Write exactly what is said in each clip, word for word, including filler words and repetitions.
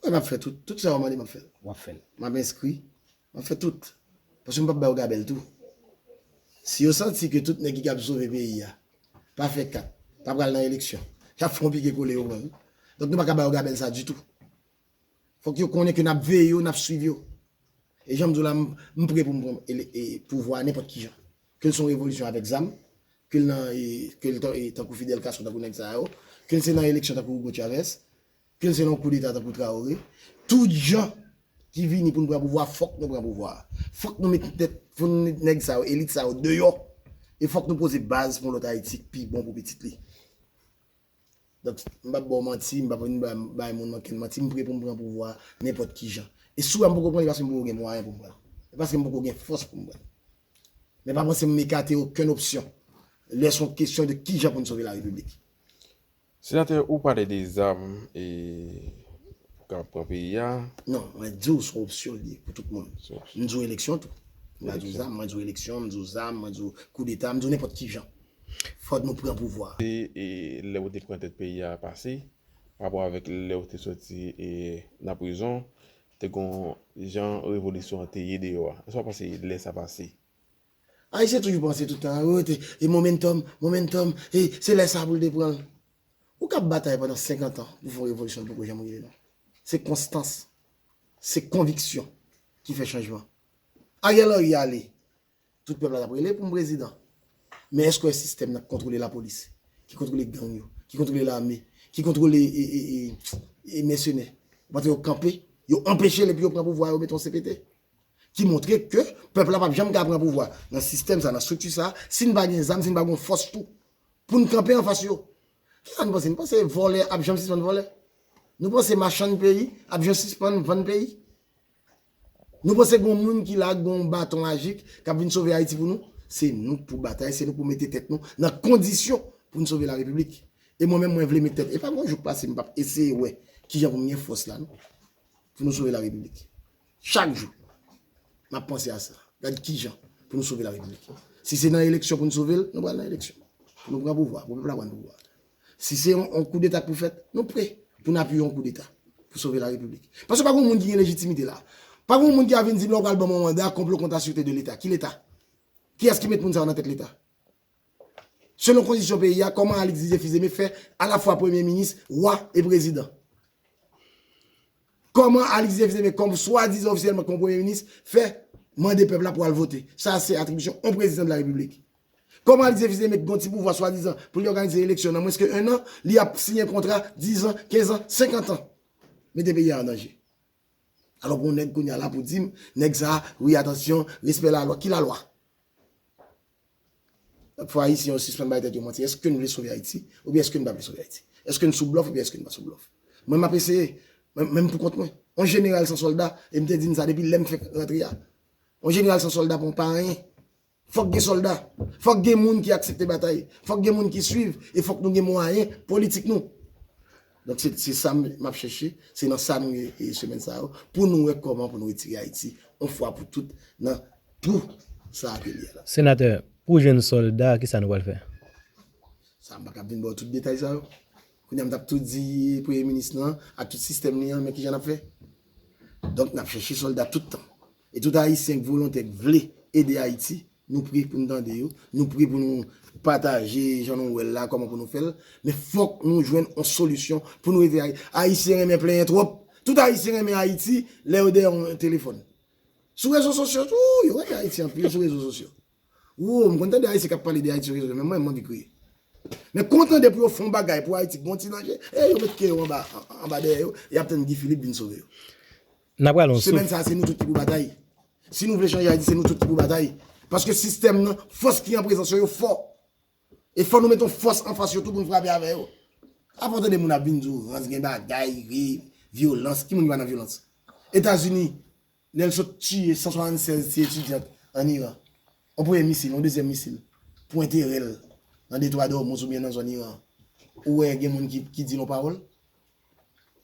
M ap fè tout. Tout sa yo mande, m ap fè l. W ap fè l. M ap enskri. M ap fè tout. Paske m p ap ba yo gabèl tou. Si yo santi ke tout nèg ki kab sove peyi a pa fè kat, pa pral nan eleksyon, y ap fè yon pike kole yo pran wi. Donk nou pa ka ba yo gabèl sa ditou. Fòk yo konnen ke n ap veye yo, n ap swiv yo. E jan m di w la, m, m pre pou m pran ele- e, pouvwa a nenpòt ki jan. Ke l se yon revolisyon avèk zam, ke l nan, e, ke l tan- e, tankou Fidel Castro, tankou nèg sa yo, ke l se nan eleksyon tankou Hugo Chavez, ke l se nan yon koudeta tankou Traoré. Tout jan ki vini pou n pran pouvwa, fòk nou pran pouvwa a. Fòk nou met tèt, fòk nou met nèg sa yo, elit sa yo deyò. E fòk nou poze baz pou yon lòt Ayiti ki pi bon pou pitit li. Donk, m p ap ba w manti, m p ap vin ba- bay moun ankenn manti, m pre pou m pran pouvwa a nenpòt ki jan. E si w wè m poko pran li, paske m poko gen mwayen pou m pran l. E paske m poko gen fòs pou m pran l. Men pa panse m ekate okenn opsyon lè se yon kesyon de ki jan pou n sove larepiblik. Senatè, ou pale de zam e pou ka pran peyi a. Non, mwen di w se yon opsyon li ye pou tout moun. Se yon opsyon. M di w eleksyon tou. M pa di w zam, mwen di w eleksyon, m di w zam, mwen di w koudeta, m di w nenpòt ki jan. Fòk nou pran pouvwa a. E, e lè ou te pran tèt peyi a pase, pa rapò avèk lè ou te soti e nan prizon, te gon jan revolisyon an te ye deyò a. Èske w panse lè sa pase? Ayisyen toujou panse tout tan, wi, te- e momentum, momentum, e se lè sa pou l te pran l. Ou kab batay pandan senkant an pou fè yon revolisyon, l poko janm rive non. Se konstans, se konviksyon ki fè chanjman. Ariel Henry ale, tout pèp la t ap rele pou m prezidan. Men èske w wè sistèm nan ki kontwole lapolis, ki kontwole gang yo, ki kontwole lame, ki kontwole e, e, e, e mèsenè, ou panse yo kanpe, yo anpeche l epi yo pran pouvwa a, yo mete yon C P T? Ki montre ke pèp la p ap janm ka pran pouvwa nan sistèm sa, nan estrikti sa, si n pa gen zam, si n pa gen yon fòs tou, pou n kanpe anfas yo. Kisa nou panse? Nou panse vòlè ap janm sispann vòlè? Nou panse machann peyi ap janm sispann vann peyi? Nou panse gen yon moun ki la, gen yon baton majik k ap vin sove Ayiti pou nou? Se nou k pou batay, se nou k pou mete tèt nou nan kondisyon pou n sove larepiblik. E mwen menm, mwen vle met tèt. E pa gen yon jou k pase, m p ap eseye wè kijan pou m gen fòs la, non. Pou nou sove larepiblik. Chak jou, m ap panse a sa. Gad kijan pou nou sove larepiblik. Si se nan eleksyon pou nou sove l, nou pral nan eleksyon. Pou nou pran pouvwa, pou pèp la pran pouvwa. Si se yon, yon koudeta k pou fèt, nou pre pou n apiye yon koudeta pou sove larepiblik. Paske pa gen moun ki gen lejitimite la. Pa gen moun ki a vin di m lè w pral ban m yon manda, konplo kont asirte de Leta. Ki Leta? Kiyès ki met moun sa yo nan tèt Leta? Selon konstitisyon peyi a, kòman Alix Didier Fils-Aimé fè alafwa premye minis, wa e prezidan? Kòman Alix Didier Fils-Aimé, kòm swadizan ofisyèlman kòm premye minis, fè mande pèp la pou al vote? Sa se atribisyon yon prezidan de la repiblik. Kòman Alix Didier Fils-Aimé ki gen yon ti pouvwa swadizan pou li òganize eleksyon nan mwens ke en an, li ap siyen kontra diz an, kenz an, senkant an? Mete peyi a an danje. Alò pou yon nèg kounye a la pou di m, nèg sa, wi, atansyon, respè lalwa. Ki lalwa? Fò Ayisyen yo sispann bay tèt yo manti. Èske nou vle sove Ayiti? Oubyen èske nou pa vle sove Ayiti? Èske nou sou blòf oubyen èske nou pa sou blòf? Mwen, m ap eseye. Mwen, menm pou kont mwen. Yon jeneral san sòlda, e m te di n sa depi lè m fèk rantre a. Yon jeneral san sòlda pa yon pa anyen. Fòk gen sòlda. Fòk gen moun ki aksepte batay. Fòk gen moun ki swiv. E fòk nou gen mwayen politik nou. Donk, se, se sa m, m ap chèche. Se nan sa nou ye, e semèn sa yo. Pou nou wè kòman pou nou retire Ayiti, yon fwa pou tout, nan twou sa a ke li ye la. Senatè, pou jèn sòlda, kisa nou pral fè? Sa m pa kab vin ba w tout detay sa yo. Kounye a m t ap tou di premye minis lan ak tout sistèm li an, men kijan n ap fè? Donk, n ap chèche sòlda tout tan. E tout Ayisyen k volontè, k vle ede Ayiti, nou pre pou n tande yo. Nou pre pou nou pataje jan nou wè l la, kòman pou nou fè l. Men fòk nou jwenn yon solisyon pou nou ede Ay-, Ayisyen renmen plenyen twòp. Tout Ayisyen renmen Ayiti lè yo dèyè yon telefòn. Sou rezo sosyo tou, yo renmen Ayiti anpil sou rezo sosyo. Wo, m konn tande Ayisyen k ap pale de Ayiti sou rezo, men mwen, m anvi kriye. Men kontan de pou yo fè yon bagay pou Ayiti, bon ti danje, e yo met ke yo anba, an- anba dèyè yo, y ap tann Guy Philippe vin sove yo. N ap pral yon souf. Semèn sa, se nou tout ki pou batay. Si nou vle chanje Ayiti, se nou tout ki pou batay. Paske sistèm nan, fòs ki an prezans yo, yo fò. E fò nou met yon fòs anfas yo tou pou n frape avè yo. Apa w tande moun ap vin di w rans, gen bagay, ri, vyolans, ki moun ki pa nan vyolans? Etazini, lè l sot tiye san swasannsèz ti etidyan ann Iran, yon premye misil, yon dezyèm misil, pou enterè l nan Detwa Dòmouz oubyen nan zòn Iran, ou wè gen moun ki, ki di l yon pawòl?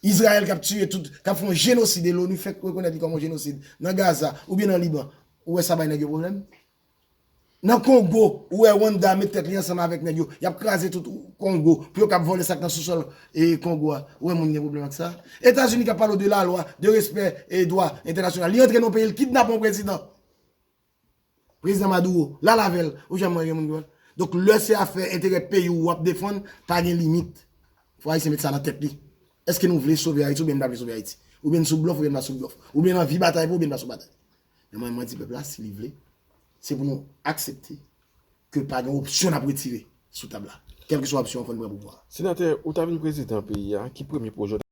Izrayèl k ap tiye tout, k ap fè yon jenosid, e l'ONU fèk rekonèt li kòm yon jenosid, nan Gaza oubyen nan Liban, ou wè sa bay nèg yo pwoblèm? Nan Kongo, ou wè Rwanda met tèt li ansanm avèk nèg yo. Y ap kraze tout Kongo pou yo kab vòlè sa k nan sousòl e Kongo a. Ou wè moun gen pwoblèm ak sa? Etazini k ap pale w de lalwa, de respè e dwa entènasyonal. Li antre nan yon peyi, l kidnape yon prezidan. Prezidan Maduro, l al avè l. Ou janm wè gen moun ki wè l? Donk, lè se afè enterè peyi w w ap defann, pa gen limit. Fò Ayisyen met sa nan tèt li. Èske nou vle sove Ayiti oubyen n pa vle sove Ayiti? Oubyen n sou blòf oubyen n pa sou blòf? Oubyen n anvi batay vre oubyen n pa sou batay? Men mwen, mwen di pèp la, si li vle, se pou nou aksepte ke pa gen opsyon n ap retire sou tab la. Kèlkeswa opsyon an, fò n pran pouvwa a. Senatè, ou ta vin prezidan peyi a, ki premye pwojè w ta